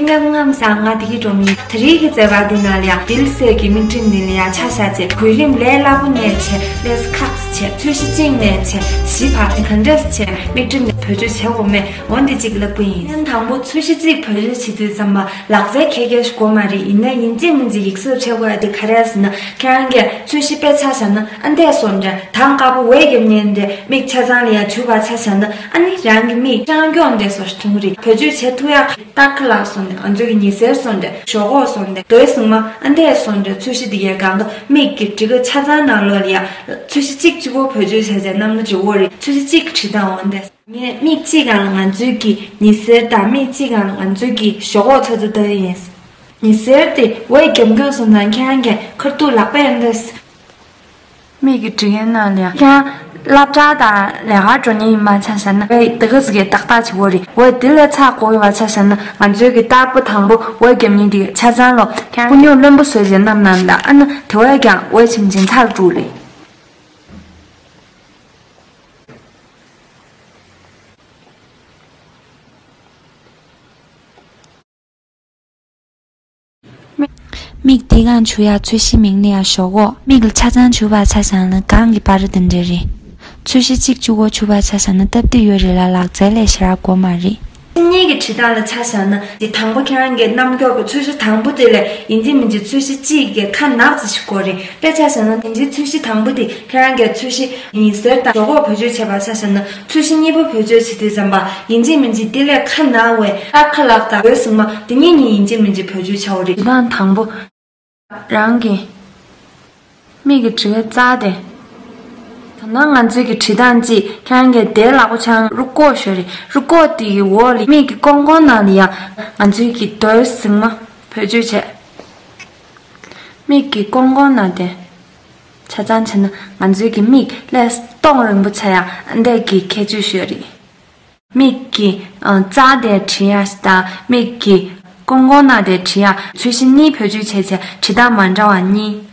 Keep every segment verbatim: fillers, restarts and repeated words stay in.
སྐབས་མངའ་བཟང་ང་དེ་གི་སྒྲོམ་ཡིན། ད་རེས་ཀྱི་མཛད་པ་འདི་ནང་ལ་ཡང་དིལ་སེ་གི་མིག་ཁྲིམས་འདི་ལ་ཡང་ཆ་བཞག་བྱས། གོ་རིམ་ལས་སླ་པོ་ནས་བྱས་ལས་ཁག་ཏུ་བྱས། ཚོས་གཞི་གཅིག་ནས་བྱས་བཞི་བར་ག་འདྲས་བྱས་མིག་ཁྲིམས་འདི་བེད་སྤྱོད་བྱེད་དགོས་མེད་འོ་འདི་གཅིག་ལབ་ཀྱི་ཡིན། དང་པོ་ཚོས་གཞི་གཅིག་བེད་སྤྱོད་བྱེད་དུས་ཙམ་པ་ལག་རྩལ་ཁྱད་མཁས་ཤིག་དགོས་མ་རེད། ཡིན་ན་ཡིན་གཅིག་མིན་གཅིག་ཡིག་གཟུགས་བྱེད་དགོས་ཡ་དེ་ག་རེ་རེད་ཟེར་ན། ཁྱེད་རང་གིས་ཚོས་གཞི་དཔེ་ཆ་བཞག་ན་ཨ་འདས་སོ་འདྲ་དང་དཀར་པོ་འོད་རྒྱབ་མཁན་འདྲ་མིག་ཆ་ཚང་ལ་ཡ་བྱུག་པ་ཆ་བཞག་ན། ཨ་ནི་རང་གི་མིག་སྲང་སྐྱོང་འདྲ་སོ་ཞིག་མཐོང་གི་རེད། བེད་སྤྱོད་བྱེད་ཐུབ་ཡ། སྟག་ཁ་ལག་སོ་འདྲ་ང་ཚོའི་གི་ཉི་ཟེར་སོ་འདྲ་ཞོག་ཁོག་སོ་འདྲ་རྡོའི་ཟེགས་མ་ཨ་འདས་སོ་འདྲ་ཚོས་གཞི་འདི་གའི་སྒང་ག་མིག་གི་གྲི་ཁ་ཆ་ཚང་ནང་ལོགས་ལ་ཡ་ཚོས་གཞི་གཅིག་གཅིག་པོ་བེད་སྤྱོད་བྱས་བྱས་གནམ་ལོ་འདྲ་བོ་རེད། ཚོས་གཞི་གཅིག་གི་བྲིས་སྟངས་འོ་འདས། ངས་མིག་གཅིག་སྒང་ལ་ང་ཚོའི་གི་ཉི་ཟེར་དང་མིག་གཅིག་སྒང་ལ་ང་ཚོའི་གི་ཞོག་ཁོག་ཚོ་ཚོ་ལྟ་ཡི་ཡིན། ཉི་ཟེར་དེ་འོད་རྒྱབ་མཁན་སོང་ཙང་ཁྱེད་རང་གིས་ཁ་ཐུག་ལག་པས་འདས། མིག་གི་གྲི་ཁའི་ནང་ལ་ཡང་ཁྱེད་རང་སློབ་གྲྭ་དང་ལས་ཀ་འགྲོ་མཁན་ཡིན་པ་ཆ་བཞག་ན་འོད་དེ་ག་ཟིག་གི་ཏག་ཏག་བྱེད་དགོས་རེད། འོད་དེ་ལས་ཚ་དགོས་ཡོད་པ་ཆ་བཞག་ན་ང་ཚོའི་གི་སྟར་པོ་དང་པོ་འོད་རྒྱབ་མཁན་དེ་ཆ་ཚང་ལོ་ཁྱེད་རང་སྤུ་སྙོམས་རློན་པོ་བཟོས་བྱས་བསྣམས་གནང་ད། ཨ་ན་དེ་བས་ཀྱང་འོད་ཆེམ་ཆེམ་ཚ་རུ་འགྲོ་རེད། མིག་འདི་སྒང་བྱུག་ཡ་ཚོས་གཞི། མིག་ནི་ཡ་ཞོག་ཁོག་མིག་ལ་ཆ་ཚང་བྱུག་པ་ཆ་བཞག་ན་སྒང་གི་པར་འདི་འདྲ་རེད། ཚོས་གཞི་གཅིག་གཅིག་པོ་བྱུག་པ་ཆ་བཞག་ན་སྟབས་བདེ་ཡོད་རེད་ལ་ལག་རྩལ་ལས་ཞེ་དྲག་དགོས་མ་རེད། གཉིས་ཀྱི་བྲིས་སྟངས་ལ་ཆ་བཞག་ན་དེ་དང་པོ་ཁྱེད་རང་གི་རྣམ་འགྱུར་གྱི་ཚོས་གཞི་དང་པོ་དེ་ལས་ཡིན་གཅིག་མིན་གཅིག་ཚོས་གཞི་གཅིག་གི་ཁ་ནག་ཙམ་ཞིག་དགོས་རེད། དཔེ་ཆ་བཞག་ན་དེ་འདྲའི་ཚོས་གཞི་དང་པོ་དེ་ཁྱེད་རང་གི་ཚོས་གཞི་ཉི་ཟེར་དང་ཞོག་ཁོག་བེད་སྤྱོད་བྱས་པ་ཆ་བཞག་ན་ཚོས་གཞི་གཉིས་པོ་བེད་སྤྱོད་བྱེད་དུས་ཙམ་པ་ཡིན་གཅིག་མིན་གཅིག་དེ་ལས་ཁ་ནག་བའི་སྟག་ཁ་ལག་དང་འོད་ཟེགས་མ་དེ་གཉིས་གཉིས་ཡིན་གཅིག་མིན་གཅིག་བེད་སྤྱོད་བྱ་དགོས་རེད། བྲིས་སྟངས་དང་པོ། རང་གི་མིག་གི་གྲི་ཁའི་རྩ་དེ། ད་ནང་ང་ཚོའི་གི་བྲིས་སྟངས་གཅིག་ཁྱེད་རང་གི་དེའི་ལག་པ་འཆང་རུ་ཀོག་ཞོ་རེད། རུ་ཀོག་དེ་གི་འོག་ལ་མིག་གི་ཀོང་ཀོང་ནང་ལ་ཡ་ང་ཚོའི་གི་རྡོའི་ཟེགས་མ་བེད་སྤྱོད་བྱས། མིག་གི་ཀོང་ཀོང་ནང་དེ་ཆ་ཚང་བྱས་ན་ང་ཚོའི་གི་མིག་ལས་སྟོང་རིང་པོ་ཆགས་ཡ་འདས་ཀྱི་ཁྱད་ཆོས་ཞོ་རེད། མིག་གི་ཨ་རྩ་དེ་བྲིས་ཡ་དང་མིག་གི་ཀོང་ཀོང་ནང་དེ་བྲིས་ཡ་ཚོས་གཞི་གཉིས་བེད་སྤྱོད་བྱས་བྱས་བྲིས་སྟངས་མ་འདྲ་བ་གཉིས།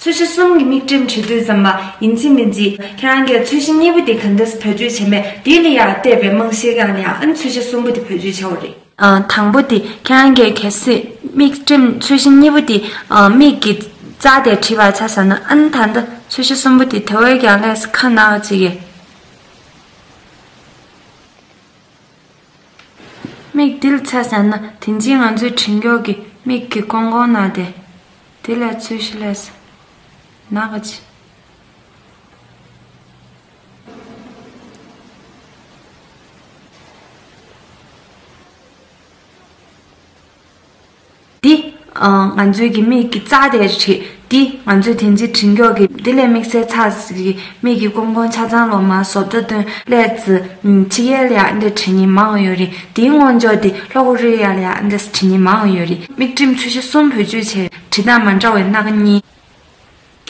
ཚོས་གཞི་གསུམ་གྱི་མིག་ཁྲིམས་བྲིས་དུས་ཙམ་པ་ཡིན་གཅིག་མིན་གཅིག་ཁྱེད་རང་གིས་ཚོས་གཞི་གཉིས་པོ་དེ་ག་འདྲས་བེད་སྤྱོད་བྱས་མེད་དེ་ལ་ཡང་བལྟས་པའི་རྨང་གཞིའི་སྒང་ལ་ཡང་ཨ་ནི་ཚོས་གཞི་གསུམ་པོ་དེ་བེད་སྤྱོད་བྱའོ་རེད། ཨ་དང་པོ་དེ་ཁྱེད་རང་གིས་གལ་སྲིད་མིག་ཁྲིམས་ཚོས་གཞི་གཉིས་པོ་དེ་ཨ་མིག་གི་རྩ་དེ་བྲིས་པ་ཆ་བཞག་ན་ཨ་ནི་ད་ལྟ་ཚོས་གཞི་གསུམ་པོ་དེ་དེ་བས་ཀྱང་ལས་ཁ་ནག་ཅིག་གི་མིག་དེ་ལ་ཆ་བཞག་ན་དེ་འཛིན་ང་ཚོའི་དྲིན་མགྱོགས་ཀྱི་མིག་གི་ཀོང་ཀོང་ན་དེ་དེ་ལ་ཚོས་གཞི་ལས་ནག་ག་ཅི། འདི་ང་ཚོའི་གི་མིག་གི་རྩ་དེར་བྲིས། འདི་ང་ཚོའི་དེ་འཛིན་དྲིན་མགྱོགས་ཀྱི་འདི་ལས་དམིགས་བསལ་ཚགས་ཀྱི་མིག་གི་ཀོང་ཀོང་ཆ་ཚང་ལོ་མ་བཟོ་ལྟ་སྟོན་ལས་ཙི་ཕྱི་རྒྱལ་ལ་ཡང་འདི་བྲིས་ནི་མང་ཡོད་རེད། དེའི་སྔོན་འཇོག་འདི་ལྷོ་ཀོ་རི་ཡ་ལ་ཡང་འདི་བྲིས་ནི་མང་ཡོད་རེད། མིག་ཁྲིམས་ཚོས་གཞི་གསུམ་བེད་སྤྱོད་བྱས་བྲིས་སྟངས་མ་འདྲ་བའི་སྣ་ཁ་གཉིས།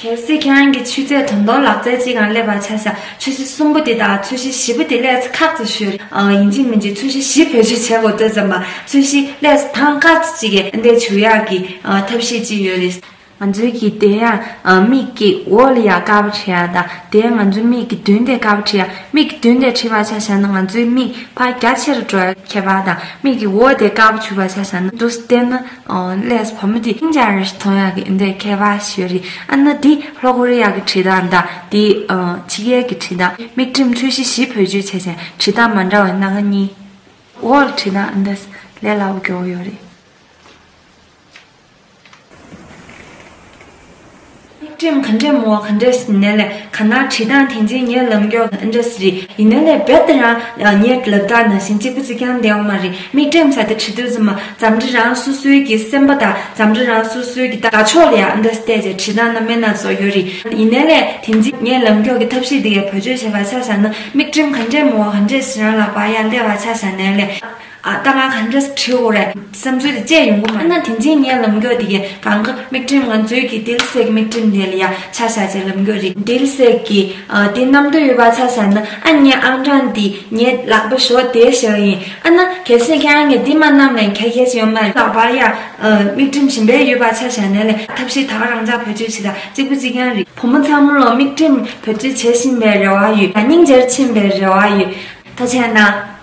གལ་སྲིད་ཁྱེད་རང་གི་ཆུ་ཚད་དོན་ཐོག་ལག་རྩལ་གཅིག་སྒང་སླེབས་པ་ཆ་བཞག་ཚོས་གཞི་གསུམ་པོ་དེ་དང་ཚོས་གཞི་བཞི་པོ་དེ་ལས་ཁག་ཙམ་ཤོད། ཡིན་གཅིག་མིན་གཅིག་ཚོས་གཞི་བཞི་བེད་སྤྱོད་བྱེད་དགོས་དུས་ཙམ་པ་ཚོས་གཞི་ལས་ཐང་ཁག་ཙམ་ཅིག་གི་འདས་བྱུག་ཡག་གི་ཐབས་ཤེས་ཅིག་ཡོད་རེད། ང་ཚོའི་གི་དེ་ཡང་མིག་གི་འོག་ལ་ཡང་དཀར་པོ་བྲིས་ཡག་དང་དེ་ང་ཚོའི་མིག་གི་མདུན་དེ་དཀར་པོ་བྲིས་ཡག་མིག་གི་མདུན་དེ་བྲིས་པ་ཆ་བཞག་ན་ང་ཚོའི་མིག་ཕར་རྒྱ་ཆེ་རུ་འགྲོ་ཡག་ཁྱད་པར་དང་མིག་གི་འོག་དེ་དཀར་པོ་བྱུག་པ་ཆ་བཞག་ན་འདུག་སེ་བལྟས་ན། ལས་བུ་མོ་དེ་ཧིང་ཅང་རེ་ཞིག་མཐོང་ཡག་གི་འདི་ཁྱད་པར་ཞིག་ཡོད་རེད། ཨ་ན་འདི་ལྷོ་ཀོ་རི་ཡ་གི་བྲིས་སྟངས་དང་འདི་ཕྱི་རྒྱལ་གྱི་བྲིས་སྟངས་མིག་ཁྲིམས་ཚོས་གཞི་བཞི་བེད་སྤྱོད་བྱས་ཙང་བྲིས་སྟངས་མ་འདྲ་བའི་སྣ་ཁ་གཉིས། འོག་ལ་བྲིས་སྟངས་ཨ་འདྲས་ལས་སླ་པོ་མགྱོགས་ཡོད་རེད། མིག་ཁྲིམས་ག་འདྲས་མོ་བ་ག་འདྲས་ཟིན་ནས་ལས་ག་ན་བྲིས་སྟངས་དེ་འཛིན་ངའི་ལམ་མགྱོགས་ག་འདྲས་རེད། ཡིན་ནའི་ལས་རྦད་དེ་རང་ངའི་ལབ་སྟངས་ནང་བཞིན་གཅིག་པ་གཅིག་རྐྱང་བསྡད་ཡོད་མ་རེད། མིག་ཁྲིམས་ཟེར་དེ་བྲིས་དུས་ཙམ་པ་འཛམ་གྲི་རང་སོ་སོའི་གི་སེམས་པ་དང་འཛམ་གྲི་རང་སོ་སོའི་གི་དགའ་ཕྱོགས་ལ་ཡང་འདྲ་བལྟས་བྱས་བྲིས་སྟངས་སྣ་མིན་སྣ་ཚོགས་ཡོད་རེད། ཡིན་ནའི་ལས་དེ་འཛིན་ངའི་ལམ་མགྱོགས་ཀྱི་ཐབས་ཤེས་འདི་གའི་བེད་སྤྱོད་བྱས་པ་ཆ་བཞག་ན་མིག་ཁྲིམས་ག་འདྲས་མོ་བ་ག་འདྲས་ཟིན་རང་ལ་བ་ཡ་བལྟས་པ་ཆ་བཞག་ནའི་ལས། ཨ་ད་ང་ག་འདྲས་བྲིས་དགོས་རེད་བསམ་ཚུལ་དེ་བཅས་ཡོང་གི་མ་རེད། ཨ་ན་དེ་འཛིན་ངའི་ལམ་མགྱོགས་དེ་གའི་གང་ག་མིག་ཁྲིམས་ང་ཚོའི་གི་དིལ་སེ་གི་མིག་ཁྲིམས་དེ་ལ་ཡ་ཆ་བཞག་བྱས་ལམ་མགྱོགས་རེད། དིལ་སེ་གི་ཨ་དེ་རྣམ་རྟོག་ཡོད་པ་ཆ་བཞག་ན་ཨ་ངའི་ཨང་གྲངས་འདི་ངའི་ལག་པ་ཞོག་དེ་བཞག་ཡིན། ཨ་ན་གལ་སྲིད་ཁྱེད་རང་གིས་འདི་མ་བསྣམས་ནས་ཁྱད་ཁྱད་ཅིག་ཡོད་མ་རེད། ལག་པར་ཡ་ཨ་མིག་ཁྲིམས་གཞན་པའི་ཡོད་པ་ཆ་བཞག་ནའི་ལས་ཐབས་ཤེས་ད་ག་རང་ཅག་བེད་སྤྱོད་བྱེད་ད་གཅིག་པ་གཅིག་རྐྱང་རེད། བུ་མོ་ཚང་མ་ལོ་མིག་ཁྲིམས་བེད་སྤྱོད་བྱེད་བཞིན་པའི་རེ་བ་ཡོད། སྙིང་རྗེར་ཕྱིན་པའི་རེ་བ་ཡོད། ཐུགས་རྗེ་གནང་།